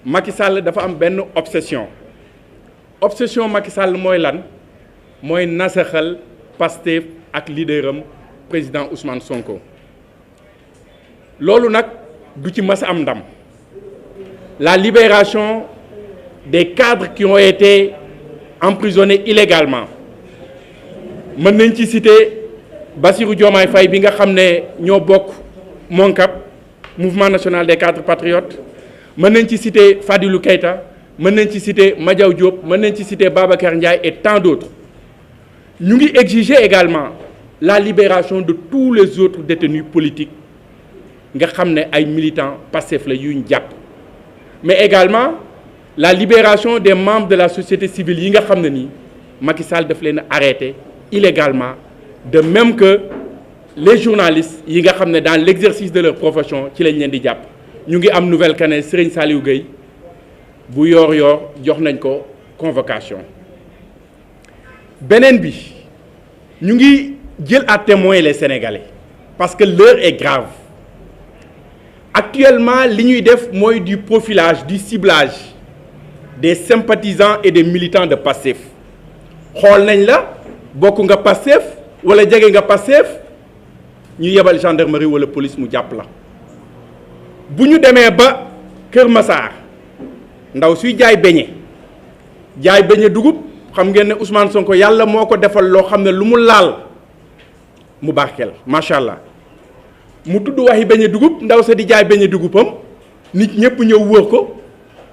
Macky Sall dafa am benn obsession Macky Sall mooy lan mooy nasaxal Pastef ak leaderam président Ousmane Sonko loolu nag du ci mas am ndam. La libération des cadres qui ont été emprisonnés illégalement mën nañ ci citer Bassirou Diomaye Faye bi nga xam ne ñoo bokk MONCAP mouvement national des cadres patriotes, mën nañ ci citer Fadilou Keita, mën nañ ci citer Madiaw Diop, mën nañ ci citer Babacar Ndiaye et tant d'autres. Ñu ngi exiger également la libération de tous les autres détenus politiques nga xam ne ay militants Pastef la yuñ jàpp, mais également la libération des membres de la société civile yi nga xam ne nii Macky Sall daf leen arrêté illégalement, de même que les journalistes yi nga xam ne dans l'exercice de leur profession ci lañ leen di jàpp. Ñu ngi am nouvelle que ne Serigne Saliou Gueye bu yor jox nañ ko convocation. Beneen bi ñu ngi jël à témoin les Sénégalais parce que l'heure est grave. Actuellement li ñuy def mooy du profilage, du ciblage des sympathisants et des militants de Pastef. Xool nañ la bokk nga Pastef wala jege nga Pastef ñu yebal gendarmerie wala police mu jàpp la. Bu ñu demee ba Kër Massar ndaw suy jaay beñe dugub xam ngeen ne Ousmane Sonko yàlla moo ko defal loo xam ne lu mu laal mu barkeel macha allah mu tudd waxi beñe dugub ndaw sa di jaay beñe dugubam nit ñëpp ñëw wër ko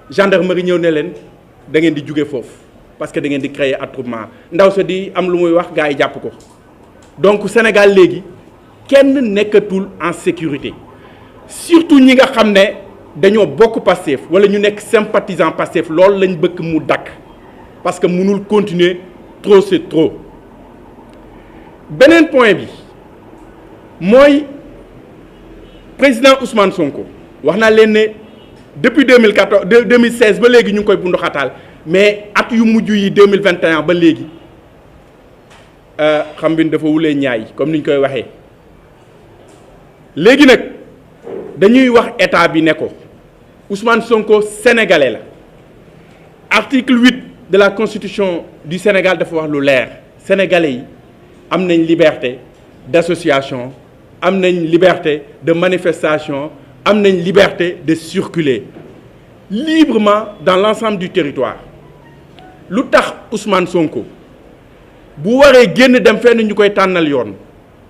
gendarmerie ñëw ne leen da ngeen di jóge foofu parce que da ngeen di créer attroupement ndaw sa di am lu muy wax gars yi jàpp ko. Donc Sénégal léegi kenn nekkatul en sécurité. Surtout ñi nga xam ne dañoo bokk Pastef wala ñu nekk sympathisant Pastef loolu lañ bëgg mu dakk parce que mënul continuer trop c'est trop. Beneen point bi mooy président Ousmane Sonko wax naa leen ne depuis 2016 ba léegi ñu ngi koy bundu xataal mais at yu mujj yi 2021 ba léegi xam bi dafa wulee ñaay comme ni ñu koy waxee léegi nag. dañuy wax état bi ne ko Ousmane Sonko sénégalais la article 8 de la constitution du Sénégal dafa wax lu leer sénégalais yi am nañ liberté d'association am nañ liberté de manifestation am nañ liberté de circuler librement dans l'ensemble du territoire. Lu tax Ousmane Sonko bu waree génn dem fenn ñu koy tànnal yoon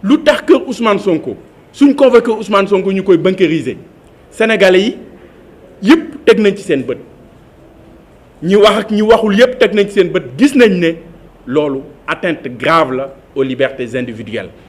lu tax kër Ousmane Sonko suñ convoqué Ousmane Sonko ñu koy bunkériser sénégalais yi yëpp teg nañ ci seen bët ñi wax ak ñi waxul yëpp teg nañ ci seen bët gis nañ ne loolu atteinte grave la aux libertés individuelles.